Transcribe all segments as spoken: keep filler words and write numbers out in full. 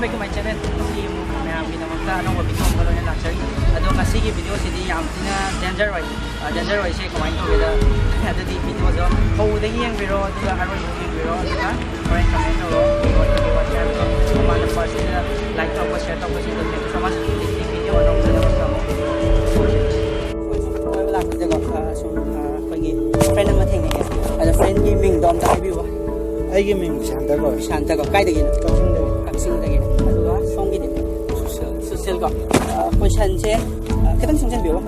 Back to my channel. ꯉꯁꯤ ꯑꯃꯨꯛ ꯃꯌꯥꯝꯒꯤꯗꯃꯛꯇ ꯑꯅꯧꯕ ꯚꯤꯗꯤꯑꯣ ꯑꯃꯒ ꯂꯣꯏꯅ ꯂꯥꯛꯆꯔꯤ꯫ ꯑꯗꯣ ꯉꯁꯤꯒꯤ ꯚꯤꯗꯤꯑꯣꯁꯤꯗꯤ ꯌꯥꯝ ꯊꯤꯅ ꯗꯦꯟꯖꯔ ꯑꯣꯏ꯫ ꯗꯦꯟꯖꯔ ꯑꯣꯏꯁꯦ ꯀꯃꯥꯏꯅ ꯇꯧꯒꯦꯗ, ꯑꯗꯨꯗꯤ ꯚꯤꯗꯤꯑꯣꯗꯣ ꯍꯧꯕꯗꯒꯤ ꯌꯦꯡꯕꯤꯔꯣ, ꯑꯗꯨꯒ ꯑꯔꯣꯏꯕ ꯌꯦꯡꯕꯤꯔꯣ, ꯑꯗꯨꯒ ꯍꯣꯔꯦꯟ ꯀꯃꯦꯟ ꯇꯧꯔꯣ꯫ ꯀꯃꯥꯏꯅ ꯇꯧꯕ ꯍꯥꯏꯕꯗꯣ ꯃꯃꯥꯡꯗ ꯐꯥꯔꯁꯇ ꯂꯥꯏꯛ ꯇꯧꯕ, ꯁꯤꯌꯔ ꯇꯧꯕꯁꯤꯡꯗꯣ thank you so much꯫ ꯍꯧꯖꯤꯛꯇꯤ ꯚꯤꯗꯤꯑꯣ ꯑꯅꯧꯕꯗ ꯑꯃꯨꯛ ꯇꯧꯔꯣ꯫ ꯀꯣꯏꯕ ꯂꯥꯛꯄꯁꯦꯀꯣ, ꯑ, ꯁꯨꯝ, ꯑ, ꯑꯩꯈꯣꯏꯒꯤ ꯐ꯭ꯔꯦꯟ ꯑꯃ ꯊꯦꯡꯅꯩꯌꯦ꯫ ꯑꯗꯣ ꯐ꯭ꯔꯦꯟꯒꯤ ꯃꯤꯡꯗꯣ ꯑꯝꯇ ꯍꯥꯏꯕꯤꯌꯨꯕ꯫ ꯑꯩꯒꯤ ꯃꯤꯡ ꯁꯥꯟꯇ ꯀꯧꯏ꯫ ꯁꯥꯟꯇ ꯀꯣ, ꯀꯥꯏꯗꯒꯤꯅꯣ? ꯀꯛꯆꯤꯡꯗꯒꯤ꯫ ꯀꯛꯆꯤꯡꯗꯒꯤꯅ꯫ ꯑꯗꯨꯒ ꯁꯣꯝꯒꯤꯗꯤ? ꯁꯨꯁꯤꯜ꯫ ꯁꯨꯁꯤꯜ ꯀꯣ꯫ ꯑ, ꯀꯣꯏꯁꯟꯁꯦ, ꯑ, ꯈꯤꯇꯪ ꯁꯨꯝ ꯆꯪꯕꯤꯌꯨ꯫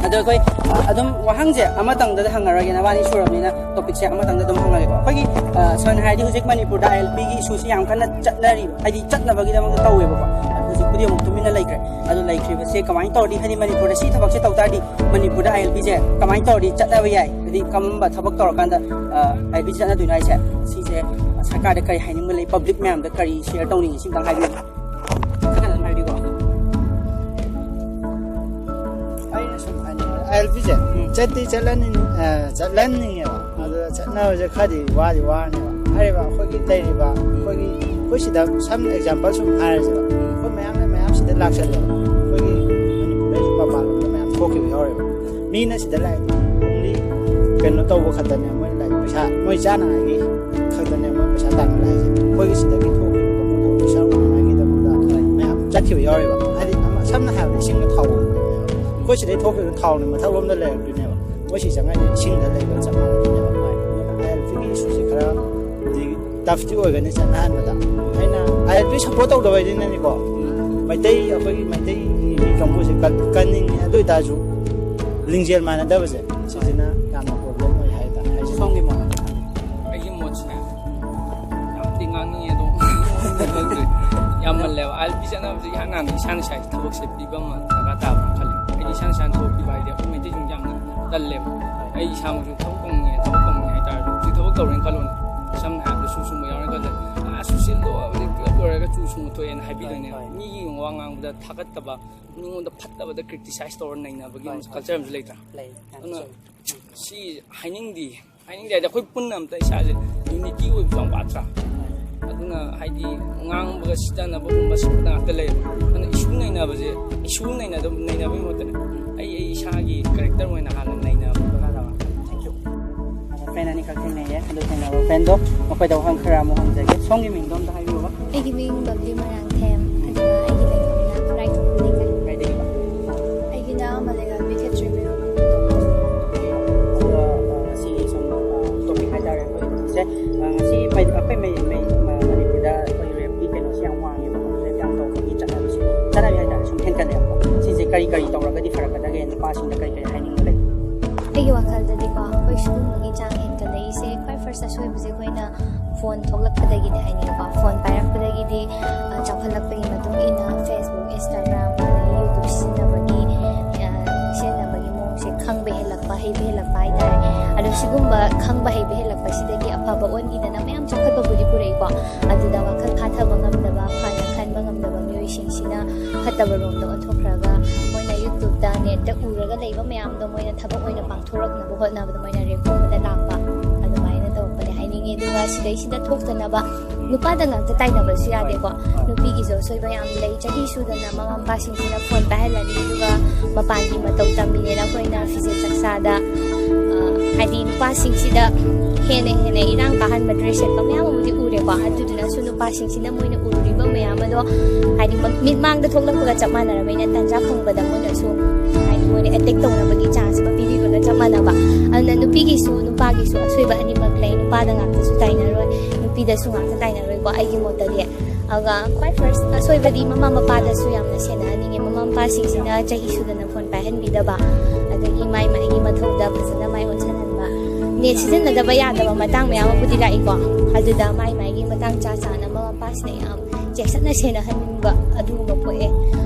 ꯑꯗꯣ ꯑꯩꯈꯣꯏ, ꯑ, ꯑꯗꯨꯝ ꯋꯥꯍꯪꯁꯦ ꯑꯃꯇꯪꯗ ꯍꯪꯉꯔꯣꯏꯒꯦ, ꯅꯕꯥꯅꯤ ꯁꯨꯔꯕꯅꯤꯅ ꯇꯣꯄꯤꯛꯁꯦ ꯑꯃꯇꯪꯗ ꯑꯗꯨꯝ ꯍꯪꯉꯒꯦꯀꯣ꯫ ꯑꯩꯈꯣꯏꯒꯤ, ꯑ, ꯁꯝꯅ ꯍꯥꯏꯔꯗꯤ ꯍꯧꯖꯤꯛ ꯃꯅꯤꯄꯨꯔꯗ ꯑꯥꯏ ꯑꯦꯜ ꯄꯤꯒꯤ ꯏꯁꯨꯁꯤ ꯌꯥꯝ ꯀꯟꯅ ꯆꯠꯅꯔꯤꯕ, ꯍꯥꯏꯗꯤ ꯆꯠꯅꯕꯒꯤꯗꯃꯛꯇ ꯇꯧꯋꯦꯕꯀꯣ꯫ ꯑꯗꯣ ꯍꯧꯖꯤꯛꯄꯨꯗꯤ ꯑꯃꯨꯛ ꯇꯨꯃꯤꯟꯅ ꯂꯩꯈ꯭ꯔꯦ꯫ ꯑꯗꯣ ꯂꯩꯈ꯭ꯔꯤꯕꯁꯦ ꯀꯃꯥꯏꯅ ꯇꯧꯔꯗꯤ, ꯍꯥꯏꯗꯤ ꯃꯅꯤꯄꯨꯔꯗ ꯁꯤ ꯊꯕꯛꯁꯦ ꯇꯧ ꯇꯥꯔꯗꯤ ꯃꯅꯤꯄꯨꯔꯗ ꯑꯥꯏ ꯑꯦꯜ ꯄꯤꯁꯦ ꯀꯃꯥꯏꯅ ꯇꯧꯔꯗꯤ ꯆꯠꯅꯕ ꯌꯥꯏ? ꯍꯥꯏꯗꯤ ꯀꯔꯝꯕ ꯊꯕꯛ ꯇꯧꯔꯀꯥꯟꯗ, ꯑ, ꯑꯥꯏ ꯑꯦꯜ ꯄꯤ ꯆꯠꯅꯗꯣꯏꯅꯣ ꯍꯥꯏꯁꯦ? ꯁꯤꯁꯦ ꯁꯔꯀꯥꯔꯗ ꯀꯔꯤ ꯍꯥꯏꯅꯤꯡꯕ ꯂꯩ? ꯄꯕ꯭ꯂꯤꯛ ꯃꯌꯥꯝꯗ ꯀꯔꯤ ꯁꯤꯌꯔ ꯇꯧꯅꯤꯡꯉꯤ? ꯁꯤꯝꯇꯪ ꯍꯥꯏꯕꯤꯌꯨ꯫ ꯁꯔꯀꯥꯔꯗ ꯑꯗꯨꯝ ꯍꯥꯏꯕꯤꯌꯨꯀꯣ꯫ ꯑꯩꯅ ꯁꯨꯝ ꯍꯥꯏꯅꯤꯡꯕꯗ ꯑꯥꯏ ꯑꯦꯜ ꯄꯤꯁꯦ ꯎꯝ꯫ ꯆꯠꯇꯤ ꯆꯠꯍꯟꯅꯤꯡ-, ꯑ, ꯆꯠꯍꯟꯅꯤꯡꯉꯦꯕ꯫ ꯑꯗꯨꯗ ꯆꯠꯅꯕꯁꯦ ꯈꯔꯗꯤ ꯋꯥꯗꯤ ꯋꯥꯔꯅꯦꯕ꯫ ꯍꯥꯏꯔꯤꯕ ꯑꯩꯈꯣꯏꯒꯤ ꯂꯩꯔꯤꯕ, ꯑꯩꯈꯣꯏꯒꯤ, ꯑꯩꯈꯣꯏ ꯁꯤꯗ ꯁꯝ ꯑꯦꯛꯖꯥꯝꯄꯜ ꯁꯨꯝ ꯍꯥꯏꯔꯁꯦꯕ꯫ ꯑꯩꯈꯣꯏ ꯃꯌꯥꯝꯅ ꯃꯌꯥꯝ ꯁꯤꯗ ꯂꯥꯛꯁꯜꯂꯦꯕ꯫ ꯑꯩꯈꯣꯏꯒꯤ ꯃꯅꯤꯄꯨꯔꯗꯁꯨ ꯃꯄꯥꯟꯂꯣꯝꯗ ꯃꯌꯥꯝ ꯊꯣꯛꯈꯤꯕ ꯌꯥꯎꯔꯦꯕ꯫ ꯃꯤꯅ ꯁꯤꯗ ꯂꯥꯛꯏ only ꯀꯩꯅꯣ ꯇꯧꯕ ꯈꯛꯇꯅꯦ, ꯃꯣꯏꯅ ꯂꯥꯛꯏ ꯄꯩꯁꯥ, ꯃꯣꯏ ꯆꯥꯅꯉꯥꯏꯒꯤ ꯈꯛꯇꯅꯦ ꯃꯣꯏ ꯄꯩꯁꯥ ꯇꯥꯟꯕ ꯂꯥꯛꯏꯁꯦ꯫ ꯑꯩꯈꯣꯏꯒꯤ ꯁꯤꯗꯒꯤ ꯊꯣꯛꯈꯤꯕ ꯀꯥꯡꯕꯨꯗꯣ ꯄꯩꯁꯥ ꯎꯅꯉꯥꯏꯒꯤꯗꯃꯛꯇ ꯃꯌꯥꯝ ꯆꯠꯈꯤꯕ ꯌꯥꯎꯔꯦꯕ꯫ ꯍꯥꯏꯗꯤ ꯑꯃ ꯁꯝꯅ ꯍꯥꯏꯔꯕꯗ ꯏꯁꯤꯡꯒ ꯊꯥꯎ ꯑꯣꯏꯕꯅꯦꯕ꯫ ꯑꯩꯈꯣꯏ ꯁꯤꯗꯩ ꯊꯣꯛꯈꯤꯕ ꯊꯥꯎꯅ ꯃꯊꯛꯂꯣꯝꯗ ꯂꯩꯔꯛꯇꯣꯏꯅꯦꯕ꯫ ꯃꯣꯏ ꯁꯤ ꯆꯪꯉꯛꯏꯁꯦ ꯏꯁꯤꯡꯗ ꯂꯩꯕ ꯆꯞ ꯃꯥꯟꯅꯗꯣꯏꯅꯦꯕ꯫ ꯑꯗꯨꯅ ꯑꯥꯏ ꯑꯦꯜ ꯄꯤꯒꯤ ꯏꯁꯨꯁꯦ ꯈꯔ ꯇꯐꯇꯤ ꯑꯣꯏꯒꯅꯤ ꯆꯠꯅꯍꯟꯕꯗ꯫ ꯑꯩꯅ ꯑꯥꯏ ꯑꯦꯜ ꯄꯤ ꯁꯞꯄꯣꯔꯠ ꯇꯧꯗꯕꯩꯗꯤꯅꯅꯤꯀꯣ, ꯃꯩꯇꯩ, ꯑꯩꯈꯣꯏꯒꯤ ꯃꯩꯇꯩꯒꯤ ꯃꯤ ꯀꯥꯡꯕꯨꯁꯦ ꯀꯟ-, ꯀꯟꯅꯤꯡꯉꯤ꯫ ꯑꯗꯨ ꯑꯣꯏꯇꯥꯔꯁꯨ ꯂꯤꯡꯖꯦꯜ ꯃꯥꯟꯅꯗꯕꯁꯦ, ꯁꯤꯁꯤꯅ ꯌꯥꯝꯅ ꯄ꯭ꯔꯣꯕ꯭ꯂꯦꯝ ꯑꯣꯏ ꯍꯥꯏꯇꯥꯔꯦ꯫ ꯁꯣꯝꯒꯤ ꯃꯣꯠ? ꯑꯩꯒꯤ ꯃꯣꯠꯁꯤꯅꯦ, ꯌꯥꯝꯗꯤ ꯉꯥꯡꯅꯤꯡꯉꯦ ꯑꯗꯣ, ꯈꯪꯗ꯭ꯔꯦ꯫ ꯌꯥꯝꯃꯜꯂꯦꯕ꯫ ꯑꯥꯏ ꯑꯦꯜ ꯄꯤ ꯆꯠꯅꯕꯁꯦ ꯏꯍꯥꯟ ꯍꯥꯟꯅ ꯏꯁꯥꯅ ꯏꯁꯥꯒꯤ ꯊꯕꯛꯁꯦ ꯄꯤꯕ ꯑꯃ ꯗꯔꯀꯥꯔ ꯇꯥꯕ꯭ꯔꯥ ꯈꯜꯂꯤ꯫ ꯑꯩꯗꯤ ꯏꯁꯥꯅ ꯏꯁꯥꯅ ꯊꯕꯛ ꯄꯤꯕ ꯍꯥꯏꯗꯤ ꯑꯩꯈꯣꯏ ꯃꯩꯇꯩꯁꯤꯡꯁꯦ ꯌꯥꯝꯅ ꯇꯜꯂꯦꯕ꯫ ꯑꯩ ꯏꯁꯥꯃꯛꯁꯨ ꯊꯕꯛ ꯇꯧꯅꯤꯡꯉꯦ, ꯊꯕꯛ ꯇꯧꯅꯤꯡꯉꯦ ꯍꯥꯏꯇꯥꯔꯁꯨ, ꯍꯧꯖꯤꯛ ꯊꯕꯛ ꯇꯧꯔꯦꯅ ꯈꯜꯂꯣꯅꯦ, ꯁꯝꯅ ꯍꯥꯏꯔꯕꯗ ꯁꯨ ꯁꯨꯝꯕ ꯌꯥꯎꯔꯦꯅ ꯈꯜꯂꯦ, "ꯑꯥ, ꯁꯨꯁꯤꯜꯗꯣ ꯍꯧꯖꯤꯛ ꯇꯨꯌꯦꯜꯞ ꯂꯣꯏꯔꯒ ꯆꯨ ꯁꯨꯡꯕ ꯊꯣꯛꯑꯦꯅ" ꯍꯥꯏꯕꯤꯗꯣꯏꯅꯦ꯫ ꯍꯣꯏ, ꯍꯣꯏ꯫ ꯃꯤꯒꯤ ꯋꯥ ꯉꯥꯡꯕꯗ ꯊꯥꯒꯠꯇꯕ, ꯃꯤꯉꯣꯟꯗ ꯐꯠꯇꯕꯗ ꯀ꯭ꯔꯤꯇꯤꯁꯥꯏꯁ ꯇꯧꯔ ꯅꯩꯅꯕꯒꯤ ꯍꯣꯏ, ꯍꯣꯏ꯫ ꯀꯜꯆꯔ ꯑꯃꯁꯨ ꯂꯩꯇ꯭ꯔꯥ? ꯂꯩ, ꯌꯥꯝ ꯑꯗꯨꯅ ꯆꯨꯝꯃꯤ꯫ ꯁꯤ ꯍꯥꯏꯅꯤꯡꯗꯦ꯫ ꯍꯥꯏꯅꯤꯡꯗꯦ ꯍꯥꯏꯗꯤ ꯑꯩꯈꯣꯏ ꯄꯨꯟꯅ ꯑꯝꯇ ꯏꯁꯥꯁꯦ ꯌꯨꯅꯤꯇꯤ ꯑꯣꯏꯕꯁꯨ ꯌꯥꯝ ꯋꯥꯠꯇ꯭ꯔꯥ? ꯑꯗꯨꯅ ꯍꯥꯏꯗꯤ ꯉꯥꯡꯕꯒ ꯁꯤꯗꯅꯕꯒꯨꯝꯕ ꯁꯤ ꯈꯛꯇ ꯉꯥꯛꯇ ꯂꯩꯌꯦꯕ꯫ ꯑꯗꯨꯅ ꯏꯁꯨ ꯅꯩꯅꯕꯁꯦ, ꯏꯁꯨ ꯅꯩꯅꯗꯕ, ꯅꯩꯅꯕꯒꯤ ꯃꯍꯨꯠꯇꯅꯦ, ꯑꯩ ꯑꯩ ꯏꯁꯥꯒꯤ ꯀꯦꯔꯦꯛꯇꯔ ꯑꯣꯏꯅ ꯍꯥꯟꯅ ꯅꯩꯅꯕ ꯗꯔꯀꯥꯔ ꯇꯥꯕ꯫ Thank you. ꯐ꯭ꯔꯦꯟ ꯑꯅꯤꯈꯛ ꯊꯦꯡꯅꯩꯌꯦ, ꯑꯗꯨ ꯊꯦꯡꯅꯕ ꯐ꯭ꯔꯦꯟꯗꯣ ꯃꯈꯣꯏꯗ ꯋꯥꯍꯪ ꯈꯔ ꯑꯃꯨꯛ ꯍꯪꯖꯒꯦ꯫ ꯁꯣꯝꯒꯤ ꯃꯤꯡꯗꯣ ꯑꯝꯇ ꯍꯥꯏꯕꯤꯌꯨꯕ꯫ ꯑꯩꯒꯤ ꯃꯤꯡ ꯕꯕ꯭ꯂꯤ ꯃꯣꯏꯔꯥꯡꯊꯦꯝ, ꯑꯗꯨꯒ ꯑꯩꯒꯤ ꯂꯩꯐꯝꯅ ꯈꯨꯔꯥꯏꯈꯣꯡ ꯂꯩꯀꯥꯏ꯫ ꯀꯥꯏꯗꯒꯤꯅꯣ? ꯑꯩꯒꯤꯅ ꯃꯂꯦꯒꯥꯟꯕꯤ ꯈꯦꯇ꯭ꯔꯤꯃꯌꯨꯝ꯫ ꯑꯗꯣ, ꯑ, ꯉꯁꯤꯒꯤ ꯁꯨꯝ, ꯑ, ꯇꯣꯄꯤꯛ ꯍꯥꯏꯇꯥꯔꯦ ꯑꯩꯈꯣꯏꯒꯤ ꯇꯣꯄꯤꯛꯁꯦ, ꯑ, ꯉꯁꯤ ꯃꯩ-, ꯑꯩꯈꯣꯏ ꯃꯩ-, ꯃꯩ-, ꯃ-, ꯃꯅꯤꯄꯨꯔꯗ ꯑꯩꯈꯣꯏ ꯔꯦꯞꯀꯤ ꯀꯩꯅꯣꯁꯦ ꯌꯥꯝ ꯋꯥꯡꯉꯦꯕꯀꯣ, ꯔꯦꯞ ꯌꯥꯝ ꯇꯧꯕꯒꯤ ꯆꯠꯅꯕꯤꯁꯦ, ꯆꯠꯅꯕꯤ ꯍꯥꯏꯇꯥꯔꯦ, ꯁꯨꯝ ꯍꯦꯟꯒꯠꯂꯛꯑꯦꯕꯀꯣ꯫ ꯁꯤꯁꯦ ꯀꯔꯤ ꯀꯔꯤ ꯇꯧꯔꯒꯗꯤ ꯐꯔꯛꯀꯗꯒꯦ? ꯅꯨꯄꯥꯁꯤꯡꯗ ꯀꯔꯤ ꯀꯔꯤ ꯍꯥꯏꯅꯤꯡꯕ ꯂꯩ? ꯑꯩꯒꯤ ꯋꯥꯈꯜꯗꯗꯤꯀꯣ, ꯑꯩꯈꯣꯏ ꯁꯤꯒꯨꯝꯕꯒꯤ ꯆꯥꯡ ꯍꯦꯟꯒꯠꯂꯛꯏꯁꯦ ꯈ꯭ꯋꯥꯏ ꯐꯥꯔꯁ ꯑꯁꯣꯏꯕꯁꯦ ꯑꯩꯈꯣꯏꯅ ꯐꯣꯟ ꯊꯣꯛꯂꯛꯄꯗꯒꯤꯅꯦ ꯍꯥꯏꯅꯤꯡꯉꯤꯀꯣ꯫ ꯐꯣꯟ ꯄꯥꯏꯔꯛꯄꯗꯒꯤꯗꯤ, ꯑ, ꯆꯥꯎꯈꯠꯂꯛꯄꯒꯤ ꯃꯇꯨꯡ ꯏꯟꯅ Facebook, Instagram, ꯑꯗꯒꯤ YouTube ꯁꯤꯖꯤꯟꯅꯕꯒꯤ, ꯑ, ꯁꯤꯖꯤꯟꯅꯕꯒꯤ ꯃꯑꯣꯡꯁꯦ ꯈꯪꯕ ꯍꯦꯜꯂꯛꯄ, ꯍꯩꯕ ꯍꯦꯜꯂꯛꯄ ꯍꯥꯏꯇꯥꯔꯦ꯫ ꯑꯗꯣ ꯁꯤꯒꯨꯝꯕ ꯈꯪꯕ ꯍꯩꯕ ꯍꯦꯜꯂꯛꯄꯁꯤꯗꯒꯤ ꯑꯐꯕ ꯑꯣꯟꯈꯤꯗꯅ ꯃꯌꯥꯝ ꯆꯥꯎꯈꯠꯄꯕꯨꯗꯤ ꯄꯨꯔꯛꯏꯀꯣ꯫ ꯑꯗꯨꯗ ꯋꯥꯈꯜ ꯐꯥꯊꯕ ꯉꯝꯗꯕ, ꯐꯅ ꯈꯟꯕ ꯉꯝꯗꯕ ꯃꯤꯑꯣꯏꯁꯤꯡꯁꯤꯅ ꯐꯠꯇꯕ ꯔꯣꯝꯗ ꯑꯣꯟꯊꯣꯛꯈ꯭ꯔꯒ, ꯃꯣꯏꯅ YouTubeꯇ, netꯇ ꯎꯔꯒ ꯂꯩꯕ ꯃꯌꯥꯝꯗꯣ ꯃꯣꯏꯅ ꯊꯕꯛ ꯑꯣꯏꯅ ꯄꯥꯡꯊꯣꯔꯛꯅꯕ ꯍꯣꯠꯅꯕꯗ ꯃꯣꯏꯅ ꯔꯦꯞꯀꯨꯝꯕꯗ ꯂꯥꯛꯄ, ꯑꯗꯨꯃꯥꯏꯅ ꯇꯧꯔꯛꯄꯅꯦ ꯍꯥꯏꯅꯤꯡꯉꯤ꯫ ꯑꯗꯨꯒ ꯁꯤꯗꯩꯁꯤꯗ ꯊꯣꯛꯇꯅꯕ ꯅꯨꯄꯥꯗ ꯉꯥꯛꯇ ꯇꯥꯏꯅꯕꯁꯨ ꯌꯥꯗꯦꯀꯣ꯫ ꯍꯣꯏ, ꯍꯣꯏ꯫ ꯅꯨꯄꯤꯒꯤꯁꯨ ꯑꯁꯣꯏꯕ ꯌꯥꯝ ꯂꯩ꯫ ꯆꯍꯤ ꯁꯨꯗꯅ ꯃꯃꯥ ꯃꯄꯥꯁꯤꯡꯁꯤꯅ ꯐꯣꯟ ꯄꯥꯏꯍꯜꯂꯅꯤ, ꯑꯗꯨꯒ ꯃꯄꯥꯟꯒꯤ ꯃꯇꯧ ꯇꯝꯃꯤꯅꯦꯅ ꯑꯩꯈꯣꯏꯅ ꯐꯤꯖꯦꯠ ꯆꯥꯛꯆꯥꯗ, ꯑ, ꯍꯥꯏꯗꯤ ꯅꯨꯄꯥꯁꯤꯡꯁꯤꯗ ꯍꯦꯟꯅ ꯍꯦꯟꯅ ꯏꯔꯥꯡ ꯀꯥꯍꯟꯕ ꯗ꯭ꯔꯦꯁ ꯁꯦꯠꯄ ꯃꯌꯥꯝ ꯑꯃꯗꯤ ꯎꯔꯦꯀꯣ꯫ ꯑꯗꯨꯗꯨꯅꯁꯨ ꯅꯨꯄꯥꯁꯤꯡꯁꯤꯅ ꯃꯣꯏꯅ ꯎꯔꯤꯕ ꯃꯌꯥꯝ ꯑꯗꯣ ꯍꯥꯏꯗꯤ ꯃ-, ꯃꯤꯠꯃꯥꯡꯗ ꯊꯣꯛꯂꯛꯄꯒ ꯆꯞ ꯃꯥꯟꯅꯔꯕꯅꯤꯅ, ꯇꯟꯖꯥ ꯐꯪꯕꯗ ꯃꯣꯏꯅꯁꯨ ꯍꯥꯏꯗꯤ ꯃꯣꯏꯅ ꯑꯦꯇꯦꯛ ꯇꯧꯅꯕꯒꯤ ꯆꯥꯟꯁ ꯑꯃ ꯄꯤꯕꯤꯕꯒ ꯆꯞ ꯃꯥꯟꯅꯕ꯫ ꯑꯗꯨꯅ ꯅꯨꯄꯤꯒꯤꯁꯨ ꯅꯨꯄꯥꯒꯤꯁꯨ ꯑꯁꯣꯏꯕ ꯑꯅꯤꯃꯛ ꯂꯩ꯫ ꯅꯨꯄꯥꯗ ꯉꯥꯛꯇꯁꯨ ꯇꯥꯏꯅꯔꯣꯏ, ꯅꯨꯄꯤꯗꯁꯨ ꯉꯥꯛꯇ ꯇꯥꯏꯅꯔꯣꯏꯀꯣ, ꯑꯩꯒꯤ ꯃꯣꯠꯇꯗꯤ꯫ ꯑꯗꯨꯒ ꯈ꯭ꯋꯥꯏ ꯐꯥꯔꯁ ꯑꯁꯣꯏꯕꯗꯤ ꯃꯃꯥ ꯃꯄꯥꯗꯁꯨ ꯌꯥꯝꯅ ꯁꯦꯟꯅꯍꯟꯅꯤꯡꯉꯦ꯫ ꯃꯃꯥ ꯃꯄꯥꯁꯤꯡꯁꯤꯅ ꯆꯍꯤ ꯁꯨꯗꯅ ꯐꯣꯟ ꯄꯥꯏꯍꯟꯕꯤꯗꯕ, ꯑꯗꯒꯤ ꯃꯥꯏ ꯃꯥꯏꯒꯤ ꯃꯊꯧꯗ ꯐꯖꯅ ꯃꯥꯏ ꯑꯣꯟꯁꯤꯟꯍꯟꯕ꯫ ꯅꯦꯠ ꯁꯤꯖꯤꯟꯅꯗꯕ ꯌꯥꯗꯕ ꯃꯇꯥꯡ ꯃꯌꯥꯝ ꯑꯃꯕꯨꯗꯤ ꯂꯥꯛꯏꯀꯣ꯫ ꯑꯗꯨꯗ ꯃꯥꯏ ꯃꯥꯏꯒꯤ ꯃꯇꯥꯡ ꯆꯥ ꯆꯥꯅ ꯃꯃꯥ ꯃꯄꯥꯁꯤꯅ ꯌꯥꯝ ꯆꯦꯛꯁꯤꯟꯅ ꯁꯦꯟꯅꯍꯟꯅꯤꯡꯕ ꯑꯗꯨꯒꯨꯝꯕ ꯄꯣꯛꯑꯦ꯫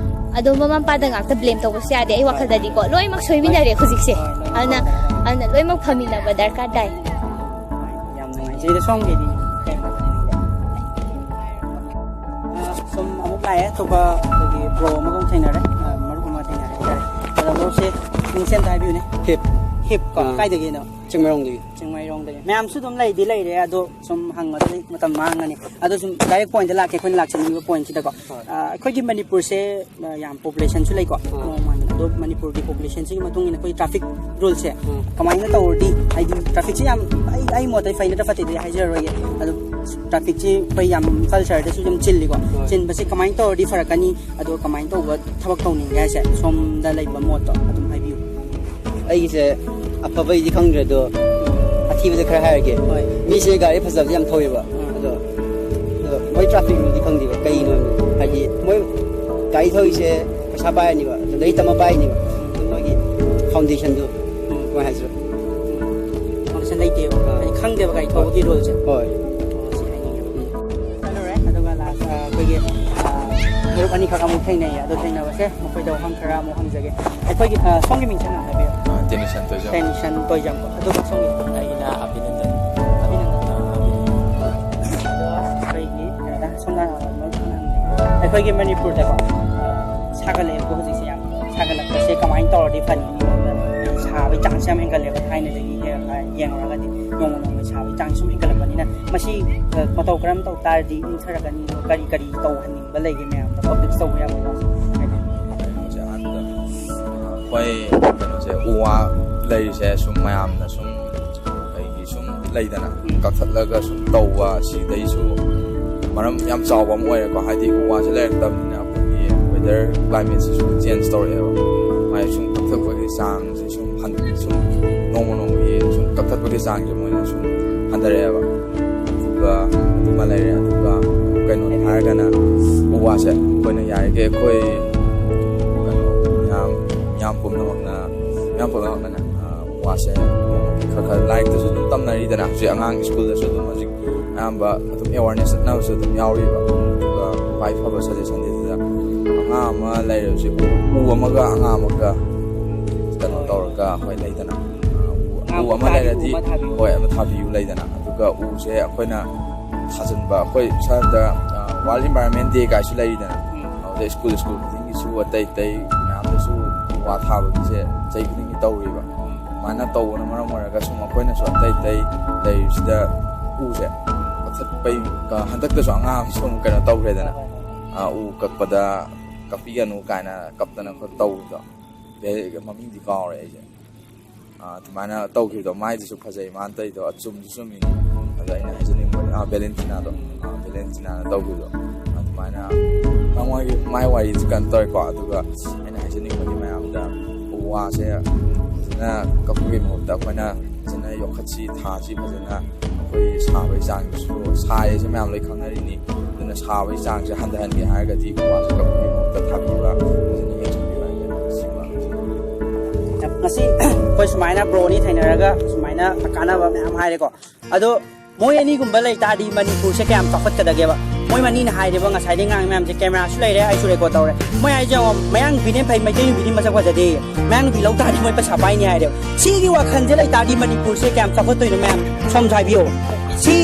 ꯑꯗꯣ ꯃꯃꯥ ꯃꯄꯥꯗ ꯉꯥꯛꯇ ꯕ꯭ꯂꯦꯝ ꯇꯧꯕꯁꯨ ꯌꯥꯗꯦ꯫ ꯑꯩ ꯋꯥꯈꯜꯗꯗꯤꯀꯣ, ꯂꯣꯏꯅꯃꯛ ꯁꯣꯏꯃꯤꯟꯅꯔꯦ ꯍꯧꯖꯤꯛꯁꯦ꯫ ꯑꯗꯨꯅ, ꯑꯗꯨꯅ ꯂꯣꯏꯅꯃꯛ ꯐꯃꯤꯟꯅꯕ ꯗꯔꯀꯥꯔ ꯇꯥꯏ꯫ ꯌꯥꯝ ꯅꯨꯡꯉꯥꯏꯖꯩ꯫ ꯑꯗꯣ ꯁꯣꯝꯒꯤꯗꯤ ꯀꯩ ꯃꯣꯠ ꯂꯩꯕꯤꯕ? ꯑ, ꯁꯨꯝ ꯑꯃꯨꯛ ꯂꯥꯛꯑꯦ, ꯑꯇꯣꯞꯄ ꯑꯩꯈꯣꯏꯒꯤ ꯕ꯭ꯔꯣ ꯑꯃꯒ ꯑꯃꯨꯛ ꯊꯦꯡꯅꯔꯦ, ꯑ, ꯃꯔꯨꯞ ꯑꯃ ꯊꯦꯡꯅꯔꯦ ꯍꯥꯏꯇꯥꯔꯦ꯫ ꯑꯗꯣ ꯃꯔꯨꯞꯁꯦ ꯃꯤꯡꯁꯦ ꯑꯝꯇ ꯍꯥꯏꯕꯤꯌꯨꯅꯦ꯫ ꯍꯤꯞ꯫ ꯍꯤꯞ ꯀꯣ? ꯑꯥ꯫ ꯀꯥꯏꯗꯒꯤꯅꯣ? ꯆꯤꯡꯃꯩꯔꯣꯡꯗꯒꯤ꯫ ꯆꯤꯡꯃꯩꯔꯣꯡꯗꯒꯤ꯫ ꯃꯌꯥꯝꯁꯨ ꯑꯗꯨꯝ ꯂꯩꯗꯤ ꯂꯩꯔꯦ, ꯑꯗꯣ ꯁꯨꯝ ꯍꯪꯕꯗ ꯃꯇꯝ ꯃꯥꯡꯉꯅꯤ꯫ ꯑꯗꯣ ꯁꯨꯝ ꯗꯥꯏꯔꯦꯛ ꯄꯣꯏꯟꯗ ꯂꯥꯛꯀꯦ, ꯑꯩꯈꯣꯏꯅ ꯂꯥꯛꯆꯅꯤꯡꯉꯤꯕ ꯄꯣꯏꯟꯁꯤꯗꯀꯣ꯫ ꯍꯣꯏ꯫ ꯑꯥ, ꯑꯩꯈꯣꯏꯒꯤ ꯃꯅꯤꯄꯨꯔꯁꯦ, ꯑꯥ, ꯌꯥꯝ ꯄꯣꯄꯨꯂꯦꯁꯟꯁꯨ ꯂꯩꯀꯣ꯫ ꯍꯣꯏ꯫ ꯃꯑꯣꯡ ꯃꯥꯟꯗꯅ꯫ ꯑꯗꯣ ꯃꯅꯤꯄꯨꯔꯒꯤ ꯄꯣꯄꯨꯂꯦꯁꯟꯁꯤꯒꯤ ꯃꯇꯨꯡ ꯏꯟꯅ ꯑꯩꯈꯣꯏ ꯇ꯭ꯔꯥꯐꯤꯛ ꯔꯨꯜꯁꯦ ꯎꯝ꯫ ꯀꯃꯥꯏꯅ ꯇꯧꯔꯗꯤ, ꯍꯥꯏꯗꯤ ꯇ꯭ꯔꯥꯐꯤꯛꯁꯦ ꯌꯥꯝ, ꯑꯩ, ꯑꯩ ꯃꯣꯠꯇꯗꯤ ꯐꯩ ꯅꯠꯇ꯭ꯔꯥ ꯐꯠꯇꯦꯗꯤ ꯍꯥꯏꯖꯔꯔꯣꯏꯒꯦ꯫ ꯑꯗꯣ ꯇ꯭ꯔꯥꯐꯤꯛꯁꯦ ꯑꯩꯈꯣꯏ ꯌꯥꯝ ꯏꯝꯐꯥꯜ ꯁꯍꯔꯗꯁꯨ ꯑꯗꯨꯝ ꯆꯤꯜꯂꯤꯀꯣ꯫ ꯍꯣꯏ꯫ ꯆꯤꯟꯕꯁꯦ ꯀꯃꯥꯏꯅ ꯇꯧꯔꯗꯤ ꯐꯔꯛꯀꯅꯤ? ꯑꯗꯣ ꯀꯃꯥꯏꯅ ꯇꯧꯕ ꯊꯕꯛ ꯇꯧꯅꯤꯡꯒꯦ ꯍꯥꯏꯁꯦ, ꯁꯣꯝꯗ ꯂꯩꯕ ꯃꯣꯠꯇꯣ ꯑꯗꯨꯝ ꯍꯥꯏꯕꯤꯌꯨ꯫ ꯑꯩꯒꯤꯁꯦ ꯑꯐꯕꯩꯗꯤ ꯈꯪꯗ꯭ꯔꯦ, ꯑꯗꯣ ꯑꯊꯤꯕꯗ ꯈꯔ ꯍꯥꯏꯔꯒꯦ꯫ ꯍꯣꯏ꯫ ꯃꯤꯁꯦ ꯒꯥꯔꯤ ꯐꯖꯕꯗꯤ ꯌꯥꯝ ꯊꯧꯋꯦꯕ꯫ ꯎꯝ꯫ ꯑꯗꯣ, ꯑꯗꯣ ꯃꯣꯏ ꯇ꯭ꯔꯥꯐꯤꯛ ꯔꯨꯜꯗꯤ ꯈꯪꯗꯦꯕ, ꯀꯩꯅꯣ ꯍꯥꯏꯗꯤ ꯃꯣꯏ ꯒꯥꯔꯤ ꯊꯧꯔꯤꯁꯦ ꯄꯩꯁꯥ ꯄꯥꯏꯔꯅꯤꯕ, ꯑꯗꯨ ꯂꯥꯏꯔꯤꯛ ꯇꯝꯕ ꯄꯥꯏꯔꯅꯤꯕ, ꯑꯗꯨ ꯃꯣꯏꯒꯤ ꯐꯥꯎꯟꯗꯦꯁꯟꯗꯣ ꯀꯃꯥꯏꯅ ꯍꯥꯏꯁꯤꯔꯣ? ꯐꯥꯎꯟꯗꯦꯁꯟ ꯂꯩꯇꯦꯕ꯫ ꯑꯥ꯫ ꯍꯥꯏꯗꯤ ꯈꯪꯗꯦꯕ ꯒꯥꯔꯤ ꯊꯧꯕꯒꯤ ꯔꯨꯜꯁꯦ꯫ ꯍꯣꯏ꯫ ꯑꯣ, ꯁꯤ ꯍꯥꯏꯅꯤꯡꯉꯦꯕ꯫ ꯎꯝ꯫ ꯆꯠꯂꯨꯔꯦ, ꯑꯗꯨꯒ ꯂꯥꯁ, ꯑ, ꯑꯩꯈꯣꯏꯒꯤ, ꯑ, ꯃꯔꯨꯞ ꯑꯅꯤꯈꯛ ꯑꯃꯨꯛ ꯊꯦꯡꯅꯩꯌꯦ꯫ ꯑꯗꯣ ꯊꯦꯡꯅꯕꯁꯦ ꯃꯈꯣꯏꯗ ꯋꯥꯍꯪ ꯈꯔ ꯑꯃꯨꯛ ꯍꯪꯖꯒꯦ꯫ ꯑꯩꯈꯣꯏꯒꯤ, ꯑ, ꯁꯣꯝꯒꯤ ꯃꯤꯡꯁꯦ ꯍꯥꯟꯅ ꯍꯥꯏꯕꯤꯌꯨ꯫ ꯑ, ꯇꯦꯅꯤꯁꯟ ꯇꯣꯏꯖꯝ꯫ ꯇꯦꯅꯤꯁꯟ ꯇꯣꯏꯖꯝ ꯀꯣ꯫ ꯑꯗꯨꯒ ꯁꯣꯝꯒꯤ? ꯑꯩꯒꯤꯅ ꯑꯕꯤꯅꯟꯗꯟ꯫ ꯑꯕꯤꯅꯟꯗꯟ꯫ ꯑ, ꯑꯕꯤꯅꯟꯗꯟ꯫ ꯑꯗꯣ ꯑꯩꯈꯣꯏꯒꯤ, ꯑ, ꯁꯣꯝꯅ, ꯑ, ꯃꯔꯨꯞ ꯑꯃ ꯍꯪꯖꯒꯦ꯫ ꯑꯩꯈꯣꯏꯒꯤ ꯃꯅꯤꯄꯨꯔꯗꯀꯣ, ꯑ, ꯁꯥꯒꯠꯂꯛꯑꯦꯀꯣ ꯍꯧꯖꯤꯛꯁꯦ ꯌꯥꯝ꯫ ꯁꯥꯒꯠꯂꯛꯄꯁꯦ ꯀꯃꯥꯏꯅ ꯇꯧꯔꯗꯤ ꯐꯅꯤ? ꯁꯥꯕꯒꯤ ꯆꯥꯡꯁꯦ ꯌꯥꯝ ꯍꯦꯟꯒꯠꯂꯦꯕ ꯊꯥꯏꯅꯗꯒꯤ ꯌꯦꯡꯉ-, ꯌꯦꯡꯉꯨꯔꯒꯗꯤ꯫ ꯅꯣꯡꯃ ꯅꯣꯡꯃꯒꯤ ꯁꯥꯕꯒꯤ ꯆꯥꯡꯁꯦ ꯁꯨꯝ ꯍꯦꯟꯒꯠꯂꯛꯄꯅꯤꯅ ꯃꯁꯤ, ꯑ, ꯃꯇꯧ ꯀꯔꯝ ꯇꯧ ꯇꯥꯔꯗꯤ ꯏꯪꯊꯔꯛꯀꯅꯤ? ꯀꯔꯤ ꯀꯔꯤ ꯇꯧꯍꯟꯅꯤꯡꯕ ꯂꯩꯒꯦ ꯃꯌꯥꯝꯗ ꯄꯕ꯭ꯂꯤꯛ ꯇꯧꯕ ꯌꯥꯕꯀꯣ? ꯍꯥꯏꯗꯤ ꯀꯩꯅꯣꯁꯦ ꯑꯍꯥꯟꯕꯗ, ꯑ, ꯑꯩꯈꯣꯏ ꯀꯩꯅꯣꯁꯦ ꯎ ꯋꯥ ꯂꯩꯔꯤꯁꯦ ꯁꯨꯝ ꯃꯌꯥꯝꯅ ꯁꯨꯝ ꯑꯩꯒꯤ ꯁꯨꯝ ꯂꯩꯗꯅ ꯎꯝ꯫ ꯀꯛꯊꯠꯂꯒ ꯁꯨꯝ ꯇꯧꯕ ꯁꯤꯗꯩꯁꯨ ꯃꯔꯝ ꯌꯥꯝ ꯆꯥꯎꯕ ꯑꯃ ꯑꯣꯏꯔꯦꯀꯣ꯫ ꯍꯥꯏꯗꯤ ꯎ ꯋꯥꯁꯦ ꯂꯩꯔꯛꯇꯕꯅꯤꯅ ꯑꯩꯈꯣꯏꯒꯤ ꯋꯦꯗꯔ ꯀ꯭ꯂꯥꯏꯃꯦꯠꯁꯤꯁꯨ ꯆꯦꯟꯖ ꯇꯧꯔꯛꯑꯦꯕ꯫ ꯃꯥꯏ ꯁꯨꯝ ꯀꯛꯊꯠꯄꯒꯤ ꯆꯥꯡꯁꯦ ꯁꯨꯝ ꯍꯟ-, ꯁꯨꯝ ꯅꯣꯡꯃ ꯅꯣꯡꯃꯒꯤ ꯁꯨꯝ ꯀꯛꯊꯠꯄꯒꯤ ꯆꯥꯡꯁꯦ ꯃꯣꯏꯅ ꯁꯨꯝ ꯍꯟꯊꯔꯛꯑꯦꯕ꯫ ꯑꯗꯨꯒ ꯑꯗꯨꯃ ꯂꯩꯔꯦ꯫ ꯑꯗꯨꯒ ꯀꯩꯅꯣꯅꯤ ꯍꯥꯏꯔꯒꯅ ꯎ ꯋꯥꯁꯦ ꯑꯩꯈꯣꯏꯅ ꯌꯥꯔꯤꯈꯩ ꯑꯩꯈꯣꯏ ꯀꯩꯅꯣ ꯃꯌꯥꯝ, ꯃꯤꯌꯥꯝ ꯄꯨꯝꯅꯃꯛꯅ, ꯃꯤꯌꯥꯝ ꯄꯨꯝꯅꯃꯛꯅꯅꯦ, ꯑ, ꯎ ꯋꯥꯁꯦ ꯈꯔ ꯈꯔ ꯂꯥꯏꯔꯤꯛꯇꯁꯨ ꯑꯗꯨꯝ ꯇꯝꯅꯔꯤꯗꯅ, ꯍꯧꯖꯤꯛ ꯑꯉꯥꯡ ꯁ꯭ꯀꯨꯜꯗꯁꯨ ꯑꯗꯨꯝ ꯍꯧꯖꯤꯛ ꯑꯌꯥꯝꯕ ꯑꯗꯨꯝ ꯑꯦꯋꯥꯔꯅꯦꯁ ꯆꯠꯅꯕꯁꯨ ꯑꯗꯨꯝ ꯌꯥꯎꯔꯤꯕ꯫ ꯑꯗꯨꯒ ꯈ꯭ꯋꯥꯏ ꯐꯕ ꯁꯖꯦꯁꯟꯗꯤ ꯑꯗꯨꯗ ꯑꯉꯥꯡ ꯑꯃ ꯂꯩꯔꯕꯁꯦ ꯎ, ꯎ ꯑꯃꯒ ꯑꯉꯥꯡ ꯑꯃꯒ ꯀꯩꯅꯣ ꯇꯧꯔꯒ, ꯍꯣꯏ, ꯂꯩꯗꯅ, ꯑ, ꯎ, ꯎ ꯑꯃ ꯂꯩꯔꯗꯤ, ꯍꯣꯏ, ꯑꯃ ꯊꯥꯕꯤꯌꯨ ꯂꯩꯗꯅ꯫ ꯑꯗꯨꯒ ꯎꯁꯦ ꯑꯩꯈꯣꯏꯅ ꯊꯥꯖꯤꯟꯕ, ꯑꯩꯈꯣꯏ ꯁ꯭ꯋꯥꯏꯗ, ꯑ, ꯋꯥꯔꯜ ꯏꯟꯚꯥꯏꯔꯣꯟꯃꯦꯟ ꯗꯦ ꯀꯥꯏꯁꯨ ꯂꯩꯔꯤꯗꯅ, ꯎꯝ꯫ ꯑꯗꯩ ꯁ꯭ꯀꯨꯜ, ꯁ꯭ꯀꯨꯜ ꯈꯨꯗꯤꯡꯒꯤꯁꯨ ꯑꯇꯩ ꯑꯇꯩ ꯃꯌꯥꯝꯗꯁꯨ ꯎ ꯋꯥ ꯊꯥꯕꯒꯤꯁꯦ ꯆꯍꯤ ꯈꯨꯗꯤꯡꯒꯤ ꯇꯧꯔꯤꯕ꯫ ꯎꯝ꯫ ꯁꯨꯃꯥꯏꯅ ꯇꯧꯕꯅ ꯃꯔꯝ ꯑꯣꯏꯔꯒ ꯁꯨꯝ ꯑꯩꯈꯣꯏꯅꯁꯨ ꯑꯇꯩ ꯑꯇꯩ ꯂꯩꯔꯤꯁꯤꯗ ꯎꯁꯦ ꯀꯛꯊꯠꯄꯩ, ꯀ-, ꯍꯟꯗꯛꯇꯁꯨ ꯑꯉꯥꯡ ꯑꯃꯁꯨ ꯑꯃꯨꯛ ꯀꯩꯅꯣ ꯇꯧꯈ꯭ꯔꯦꯗꯅ, ꯑ, ꯎ ꯀꯛꯄꯗ ꯀꯛꯄꯤꯒꯅꯨ ꯀꯥꯏꯅ ꯀꯞꯇꯅ ꯈꯣꯠ ꯇꯧꯕꯗꯣ, ꯃꯃꯤꯡꯗꯤ ꯀꯥꯎꯔꯦ ꯑꯩꯁꯦ꯫ ꯑ, ꯑꯗꯨꯃꯥꯏꯅ ꯇꯧꯈꯤꯕꯗꯣ, ꯃꯥꯏꯗꯨꯁꯨ ꯐꯖꯩ, ꯃꯥꯅ ꯇꯧꯔꯤꯗꯣ ꯑꯆꯨꯝꯁꯨ ꯆꯨꯝꯃꯤꯅꯤ꯫ ꯑꯗꯣ ꯑꯩꯅ ꯍꯥꯏꯖꯅꯤꯡꯕꯗꯤ, ꯑ, ꯚꯦꯂꯦꯟꯇꯤꯅꯥꯗꯣ, ꯑ, ꯚꯦꯂꯦꯟꯇꯤꯅꯥꯅ ꯇꯧꯈꯤꯕꯗꯣ, ꯑꯗꯨꯃꯥꯏꯅ ꯃꯥꯒꯤ, ꯃꯥꯏ ꯋꯥꯔꯤꯁꯨ ꯀꯩꯅꯣ ꯇꯧꯔꯦꯀꯣ꯫ ꯑꯗꯨꯒ ꯑꯩꯅ ꯍꯥꯏꯖꯅꯤꯡꯕꯗꯤ ꯃꯌꯥꯝꯗ ꯎ ꯋꯥꯁꯦ ꯐꯖꯅ ꯀꯛꯄꯒꯤ ꯃꯍꯨꯠꯇ ꯑꯩꯈꯣꯏꯅ ꯐꯖꯅ ꯌꯣꯛꯈꯠꯁꯤ, ꯊꯥꯁꯤ ꯐꯖꯅ꯫ ꯑꯩꯈꯣꯏ ꯁꯥꯕꯒꯤ ꯆꯥꯡꯁꯤꯁꯨ ꯁꯥꯏꯌꯦꯁꯦ ꯃꯌꯥꯝ ꯂꯣꯏ ꯈꯪꯅꯔꯤꯅꯤ꯫ ꯑꯗꯨꯅ ꯁꯥꯕꯒꯤ ꯆꯥꯡꯁꯦ ꯍꯟꯊꯍꯟꯒꯦ ꯍꯥꯏꯔꯒꯗꯤ ꯎ ꯋꯥꯁꯦ ꯀꯛꯄꯒꯤ ꯃꯍꯨꯠꯇ ꯊꯥꯕꯤꯕ, ꯐꯖꯅ ꯌꯦꯡꯁꯤꯟꯕꯤꯕ ꯍꯥꯏꯕꯁꯦ ꯁꯤꯃ꯫ ꯉꯁꯤ ꯑꯩꯈꯣꯏ ꯁꯨꯃꯥꯏꯅ ꯕ꯭ꯔꯣꯅꯤ ꯊꯦꯡꯅꯔꯒ ꯁꯨꯃꯥꯏꯅ ꯀꯥꯟꯅꯕ ꯃꯌꯥꯝ ꯍꯥꯏꯔꯦꯀꯣ꯫ ꯑꯗꯣ ꯃꯣꯏ ꯑꯅꯤꯒꯨꯝꯕ ꯂꯩ ꯇꯥꯔꯗꯤ ꯃꯅꯤꯄꯨꯔꯁꯦ ꯀꯌꯥꯝ ꯆꯥꯎꯈꯠꯀꯗꯒꯦꯕ? ꯃꯣꯏ ꯑꯅꯤꯅ ꯍꯥꯏꯔꯤꯕ ꯉꯁꯥꯏꯗꯩ ꯉꯥꯡꯉꯤ ꯃꯌꯥꯝꯁꯦ, ꯀꯦꯃꯦꯔꯥꯁꯨ ꯂꯩꯔꯦ, ꯑꯩꯁꯨ ꯔꯦꯀꯣꯔꯗ ꯇꯧꯔꯦ꯫ ꯃꯣꯏ ꯍꯥꯏꯁꯦ ꯌꯦꯡꯉꯣ, ꯃꯌꯥꯡ ꯅꯨꯄꯤꯅ ꯐꯩ, ꯃꯩꯇꯩ ꯅꯨꯄꯤꯗꯤ ꯃꯁꯛ ꯐꯖꯗꯦ, ꯃꯌꯥꯡ ꯅꯨꯄꯤ ꯂꯧ ꯇꯥꯔꯗꯤ ꯃꯣꯏ ꯄꯩꯁꯥ ꯄꯥꯏꯅꯤ ꯍꯥꯏꯔꯦꯕ꯫ ꯁꯤꯒꯤ ꯋꯥꯈꯜꯁꯦ ꯂꯩ ꯇꯥꯔꯗꯤ ꯃꯅꯤꯄꯨꯔꯁꯦ ꯀꯌꯥꯝ ꯆꯥꯎꯈꯠꯇꯣꯏꯅꯣ ꯃꯌꯥꯝ? ꯁꯣꯝꯁꯨ ꯍꯥꯏꯕꯤꯌꯣ꯫ ꯁꯤ,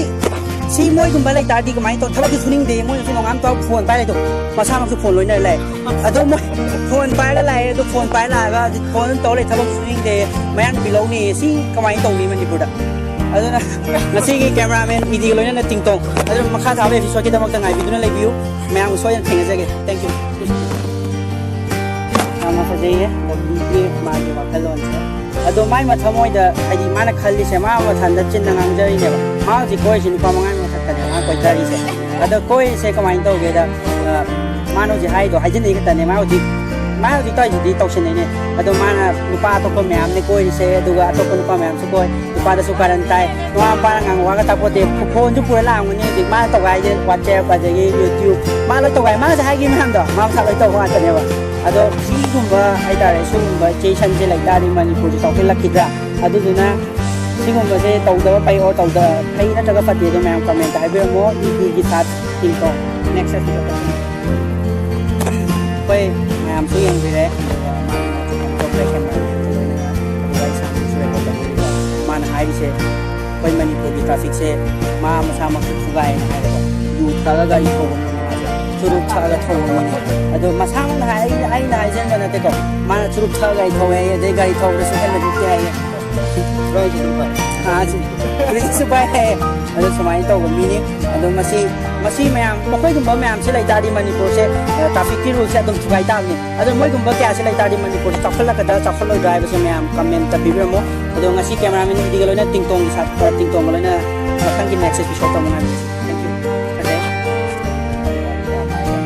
ꯁꯤ ꯃꯣꯏꯒꯨꯝꯕ ꯂꯩ ꯇꯥꯔꯗꯤ ꯀꯃꯥꯏꯅ ꯇꯧ? ꯊꯕꯛꯁꯨ ꯁꯨꯅꯤꯡꯗꯦ, ꯃꯣꯏꯅꯁꯨ ꯅꯣꯡꯉꯥꯟ ꯇꯧ ꯐꯣꯟ ꯄꯥꯏ ꯂꯩꯗꯣ, ꯃꯁꯥꯃꯛꯁꯨ ꯐꯣꯟ ꯂꯣꯏꯅ ꯂꯩ꯫ ꯑꯗꯣ ꯃꯣꯏ ꯐꯣꯟ ꯄꯥꯏꯔꯒ ꯂꯥꯛꯑꯦ, ꯑꯗꯣ ꯐꯣꯟ ꯄꯥꯏꯔ ꯂꯥꯛꯑꯒ ꯍꯧꯖꯤꯛ ꯐꯣꯟ ꯑꯗꯨꯝ ꯇꯧ ꯂꯩ, ꯊꯕꯛꯁꯨ ꯁꯨꯅꯤꯡꯗꯦ, ꯃꯌꯥꯡ ꯅꯨꯄꯤ ꯂꯧꯅꯤ, ꯁꯤ ꯀꯃꯥꯏꯅ ꯇꯧꯅꯤ ꯃꯅꯤꯄꯨꯔꯗ? ꯑꯗꯨꯅ ꯉꯁꯤꯒꯤ ꯀꯦꯃꯦꯔꯥꯃꯦꯟ ꯏꯗꯤꯒ ꯂꯣꯏꯅꯅ ꯇꯤꯡꯇꯣꯡ꯫ ꯑꯗꯨꯅ ꯃꯈꯥ ꯊꯥꯕ episodeꯀꯤꯗꯃꯛꯇ ꯉꯥꯏꯕꯤꯗꯨꯅ ꯂꯩꯕꯤꯌꯨ꯫ ꯃꯌꯥꯝ ꯁꯣꯏꯗꯅ ꯊꯦꯡꯅꯖꯒꯦ꯫ Thank you꯫ ꯌꯥꯝꯅ ꯐꯖꯩꯌꯦ ꯕꯣꯕꯤꯒꯤ ꯃꯥꯒꯤ ꯋꯥꯈꯜꯂꯣꯟꯁꯦ꯫ ꯑꯗꯣ ꯃꯥꯏ ꯃꯊꯃꯣꯏꯗ ꯍꯥꯏꯗꯤ ꯃꯥꯅ ꯈꯜꯂꯤꯁꯦ, ꯃꯥ ꯃꯊꯟꯗ ꯆꯤꯟꯅ ꯉꯥꯡꯖꯔꯤꯅꯦꯕ꯫ ꯃꯥ ꯍꯧꯖꯤꯛ ꯀꯣꯏꯔꯤꯁꯦ ꯅꯨꯄꯥ ꯃꯉꯥꯒꯤ ꯃꯊꯛꯇꯅꯦ ꯃꯥ ꯀꯣꯏꯖꯔꯤꯁꯦ꯫ ꯑꯗꯣ ꯀꯣꯏꯔꯤꯁꯦ ꯀꯃꯥꯏꯅ ꯇꯧꯒꯦꯗ, ꯑ, ꯃꯥꯅ ꯍꯧꯖꯤꯛ ꯍꯥꯏꯗꯣ ꯍꯥꯏꯖꯤꯟꯅꯩ ꯈꯛꯇꯅꯦ꯫ ꯃꯥ ꯍꯧꯖꯤꯛ, ꯃꯥ ꯍꯧꯖꯤꯛ ꯇꯧꯔꯤꯁꯤꯗꯤ ꯇꯧꯁꯤꯟꯅꯩꯅꯦ꯫ ꯑꯗꯣ ꯃꯥꯅ ꯅꯨꯄꯥ ꯑꯇꯣꯞꯄ ꯃꯌꯥꯝꯅꯦ ꯀꯣꯏꯔꯤꯁꯦ, ꯑꯗꯨꯒ ꯑꯇꯣꯞꯄ ꯅꯨꯄꯥ ꯃꯌꯥꯝꯁꯨ ꯀꯣꯏ, ꯅꯨꯄꯥꯗꯁꯨ ꯀꯥꯔꯟ ꯇꯥꯏ, ꯃꯃꯥ ꯃꯄꯥꯅ ꯉꯥꯡꯕ ꯋꯥꯒ ꯇꯥꯛꯄꯣꯠꯇꯦ꯫ ꯐꯣꯟꯁꯨ ꯄꯨꯔ ꯂꯥꯛꯑꯝꯒꯅꯤ ꯍꯧꯖꯤꯛ꯫ ꯃꯥꯅ ꯇꯧꯒꯥꯏꯁꯦ WhatsApp ꯑꯗꯒꯤ YouTube, ꯃꯥ ꯂꯣꯏ ꯇꯧꯒꯥꯏ꯫ ꯃꯥꯅ ꯍꯥꯏꯈꯤ ꯃꯌꯥꯝꯗꯣ ꯃꯥ ꯃꯁꯥ ꯂꯣꯏ ꯇꯧꯕ ꯉꯥꯛꯇꯅꯦꯕ꯫ ꯑꯗꯣ ꯁꯤꯒꯨꯝꯕ ꯍꯥꯏꯇꯥꯔꯦ, ꯁꯤꯒꯨꯝꯕ ꯏꯖꯨꯀꯦꯁꯟꯁꯦ ꯂꯩ ꯇꯥꯔꯗꯤ ꯃꯅꯤꯄꯨꯔꯁꯦ ꯆꯥꯎꯈꯠꯂꯛꯈꯤꯗ꯭ꯔꯥ? ꯑꯗꯨꯗꯨꯅ ꯁꯤꯒꯨꯝꯕꯁꯦ ꯇꯧꯗꯕ ꯐꯩ ꯑꯣꯔ ꯇꯧꯗ ꯐꯩ ꯅꯠꯇ꯭ꯔꯒ ꯐꯠꯇꯦ ꯑꯗꯣ ꯃꯌꯥꯝ ꯀꯃꯦꯟꯇ ꯍꯥꯏꯕꯤꯔꯝꯃꯣ꯫ ꯏꯗꯤꯒꯤ ꯁꯥꯠ ꯇꯤꯡꯇꯣꯡ꯫ Next episode꯫ ꯑꯩꯈꯣꯏ ꯃꯌꯥꯝꯁꯨ ꯌꯦꯡꯕꯤꯔꯦ, ꯑꯗꯨꯒ ꯃꯥꯒꯤ ꯃꯣꯠꯁꯨ ꯐꯣꯡꯗꯣꯛꯈ꯭ꯔꯦ ꯀꯦꯃꯦꯔꯥ ꯃꯌꯥꯝꯁꯨ ꯂꯣꯏꯅꯅ꯫ ꯑꯗꯨꯒ ꯑꯩ ꯏꯁꯥꯃꯛꯁꯨ ꯔꯦꯀꯣꯔꯗ ꯇꯧꯖꯔꯤꯕ꯫ ꯃꯥꯅ ꯍꯥꯏꯔꯤꯁꯦ ꯑꯩꯈꯣꯏ ꯃꯅꯤꯄꯨꯔꯒꯤ ꯇ꯭ꯔꯥꯐꯤꯛꯁꯦ ꯃꯥ ꯃꯁꯥꯃꯛꯁꯨ ꯊꯨꯒꯥꯏ ꯍꯥꯏꯔꯦꯀꯣ꯫ ꯌꯨ ꯊꯛꯑꯒ ꯒꯥꯔꯤ ꯊꯧꯕ ꯃꯤ ꯃꯥꯁꯦ꯫ ꯆꯨꯔꯨꯞ ꯊꯛꯑꯒ ꯊꯧꯕ ꯃꯤꯅꯦ꯫ ꯑꯗꯣ ꯃꯁꯥꯃꯛꯅ ꯍꯥꯏ, ꯑꯩꯅ, ꯑꯩꯅ ꯍꯥꯏꯖꯟꯕ ꯅꯠꯇꯦꯀꯣ, ꯃꯥꯅ ꯆꯨꯔꯨꯞ ꯊꯛꯑꯒ ꯑꯩ ꯊꯧꯋꯦ ꯍꯥꯏꯌꯦ, ꯑꯗꯩ ꯒꯥꯔꯤ ꯊꯧꯕꯗꯁꯨ ꯍꯦꯜꯃꯦꯠ ꯎꯞꯇꯦ ꯍꯥꯏꯌꯦ꯫ ꯑꯥ, ꯁꯤ, ꯄꯨꯂꯤꯁꯅꯁꯨ ꯄꯥꯏ ꯍꯥꯏꯌꯦ꯫ ꯑꯗꯣ ꯁꯨꯃꯥꯏꯅ ꯇꯧꯕ ꯃꯤꯅꯤ꯫ ꯑꯗꯣ ꯃꯁꯤ, ꯃꯁꯤ ꯃꯌꯥꯝ, ꯃꯈꯣꯏꯒꯨꯝꯕ ꯃꯌꯥꯝꯁꯤ ꯂꯩ ꯇꯥꯔꯗꯤ ꯃꯅꯤꯄꯨꯔꯁꯦ, ꯑ, ꯇ꯭ꯔꯥꯐꯤꯛꯀꯤ ꯔꯨꯜꯁꯦ ꯑꯗꯨꯝ ꯊꯨꯒꯥꯏ ꯇꯥꯕꯅꯤ꯫ ꯑꯗꯣ ꯃꯣꯏꯒꯨꯝꯕ ꯀꯌꯥꯁꯤ ꯂꯩ ꯇꯥꯔꯗꯤ ꯃꯅꯤꯄꯨꯔꯁꯦ ꯆꯥꯎꯈꯠꯂꯛꯀꯗ꯭ꯔꯥ, ꯆꯥꯎꯈꯠꯂꯣꯏꯗ꯭ꯔꯥ ꯍꯥꯏꯕꯁꯦ ꯃꯌꯥꯝ ꯀꯃꯦꯟꯇ ꯄꯤꯕꯤꯔꯝꯃꯣ꯫ ꯑꯗꯣ ꯉꯁꯤ ꯀꯦꯃꯦꯔꯥꯃꯦꯟ ꯏꯗꯤꯒ ꯂꯣꯏꯅ ꯇꯤꯡꯇꯣꯡꯒꯤ ꯁꯥ-, ꯑ, ꯇꯤꯡꯇꯣꯡꯒ ꯂꯣꯏꯅ ꯃꯊꯪꯒꯤ next episode ꯇꯧꯅꯉꯥꯏ꯫ Thank you꯫ ꯐꯖꯩ꯫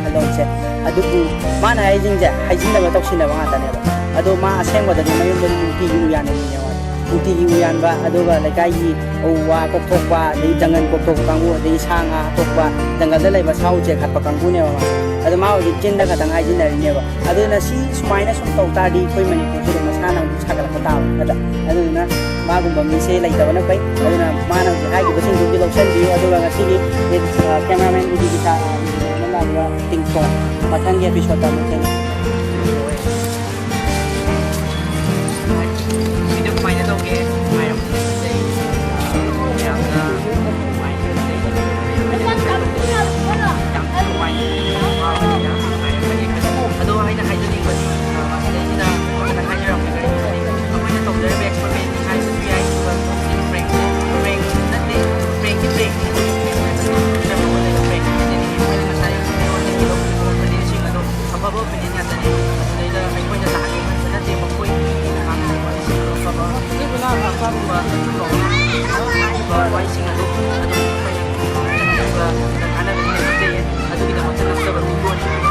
ꯍꯜꯂꯣꯁꯦ꯫ ꯑꯗꯨꯕꯨ ꯃꯥꯅ ꯍꯥꯏꯁꯤꯡꯁꯦ ꯍꯥꯏꯖꯤꯟꯅꯕ ꯇꯧꯁꯤꯟꯅꯕ ꯉꯥꯛꯇꯅꯦꯕ꯫ ꯑꯗꯣ ꯃꯥ ꯑꯁꯦꯡꯕꯗꯗꯤ ꯃꯌꯨꯝꯗ ꯅꯨꯡꯇꯤꯒꯤ ꯎ ꯌꯥꯟꯕ ꯃꯤꯅꯦ ꯃꯥꯗꯤ꯫ ꯅꯨꯡꯇꯤꯒꯤ ꯎ ꯌꯥꯟꯕ, ꯑꯗꯨꯒ ꯂꯩꯀꯥꯏꯒꯤ ꯎ ꯋꯥ ꯀꯣꯛꯊꯣꯛꯄ, ꯑꯗꯩ ꯖꯪꯒꯜ ꯀꯣꯛꯊꯣꯛꯄ ꯀꯥꯡꯕꯨ, ꯑꯗꯩ ꯁꯥ ꯉꯥ ꯍꯥꯠꯇꯣꯛꯄ, ꯖꯪꯒꯜꯗ ꯂꯩꯕ ꯁꯥ ꯎꯆꯦꯛ ꯍꯥꯠꯄ ꯀꯥꯡꯕꯨꯅꯦꯕ ꯃꯥꯁꯦ꯫ ꯑꯗꯣ ꯃꯥ ꯍꯧꯖꯤꯛ ꯆꯤꯟꯗ ꯈꯛꯇꯪ ꯍꯥꯏꯖꯤꯟꯅꯔꯤꯅꯦꯕ꯫ ꯑꯗꯨꯅ ꯁꯤ ꯁꯨꯃꯥꯏꯅ ꯁꯨꯝ ꯇꯧ ꯇꯥꯔꯗꯤ ꯑꯩꯈꯣꯏ ꯃꯅꯤꯄꯨꯔꯁꯤꯗ ꯃꯁꯥꯅ ꯑꯃꯨꯛ ꯁꯥꯒꯠꯂꯛꯄ ꯇꯥꯕ ꯅꯠꯇ꯭ꯔꯥ? ꯑꯗꯨꯗꯨꯅ ꯃꯥꯒꯨꯝꯕ ꯃꯤꯁꯦ ꯂꯩꯇꯕꯅ ꯐꯩ꯫ ꯑꯗꯨꯅ ꯃꯥꯅ ꯍꯧꯖꯤꯛ ꯍꯥꯏꯈꯤꯕꯁꯤꯡꯗꯨꯗꯤ ꯂꯧꯁꯤꯟꯕꯤꯌꯨ꯫ ꯑꯗꯨꯒ ꯉꯁꯤꯒꯤ, ꯑ, ꯀꯦꯃꯦꯔꯥꯃꯦꯟ ꯏꯗꯤꯒꯤ ꯁꯥ-, ꯂꯥꯛꯂꯤꯕ ꯇꯤꯡꯇꯣꯡ ꯃꯊꯪꯒꯤ episode ꯇ ꯑꯃꯨꯛ ꯊꯦꯡꯅꯁꯤ꯫ ꯚꯤꯗꯤꯑꯣ ꯀꯃꯥꯏꯅ ꯇꯧꯒꯦ? ꯅꯨꯡꯉꯥꯏꯔꯝꯒꯅꯤ ꯈꯟꯖꯩ꯫ ꯌꯥꯝꯅ ꯅꯨꯡꯉꯥꯏ ꯈꯟꯖꯩ꯫ ꯌꯥꯝ ꯅꯨꯡꯉꯥꯏ꯫ ꯌꯥꯝ ꯅꯨꯡꯉꯥꯏꯔꯝꯒꯅꯤ꯫ ꯑꯗꯣ ꯑꯩꯅ ꯍꯥꯏꯖꯅꯤꯡꯕꯗꯤ, ꯑ, ꯁꯤꯗꯩꯁꯤꯗ ꯑꯩꯅ ꯍꯥꯏꯖꯔꯝꯕ ꯀꯔꯤꯒꯨꯝꯕꯗꯤ ꯑꯩꯈꯣꯏꯅ ꯇꯧꯖꯔꯤꯕ experiment ꯍꯥꯏꯕꯁꯨ ꯌꯥꯏ, ꯑꯗꯨꯒ prank, prank ꯅꯠꯇꯦ, prank ꯇꯤ prank ꯅꯤ꯫ ꯃꯣꯏꯅ ꯉꯁꯥꯏ ꯑꯩꯉꯣꯟꯗꯒꯤ ꯂꯧꯈꯤꯕ opinion ꯁꯤꯡ ꯑꯗꯣ ꯑꯐꯕ opinion ꯉꯥꯛꯇꯅꯤ꯫ ꯑꯗꯨꯗꯩꯗ ꯑꯩꯈꯣꯏꯅ ꯂꯥꯟꯅ ꯈꯟꯕ ꯅꯠꯇꯦ, ꯃꯈꯣꯏꯒꯤ ꯉꯥꯡꯕ ꯋꯥꯍꯩꯁꯤꯡ ꯑꯗꯣ ꯑꯐꯕ ꯑꯗꯨꯒꯨꯝꯕ ꯍꯥꯏꯔꯤꯕ ꯋꯥꯍꯩꯁꯤꯡ ꯑꯗꯨ ꯑꯗꯨꯝ ꯑꯩꯈꯣꯏꯅ ꯆꯠꯅꯕ ꯀꯥꯟꯅꯒꯅꯤ ꯈꯟꯖꯩ꯫ ꯑꯗꯨꯒꯤꯗꯃꯛꯇ ꯅꯝꯖꯕ video ꯅꯤ꯫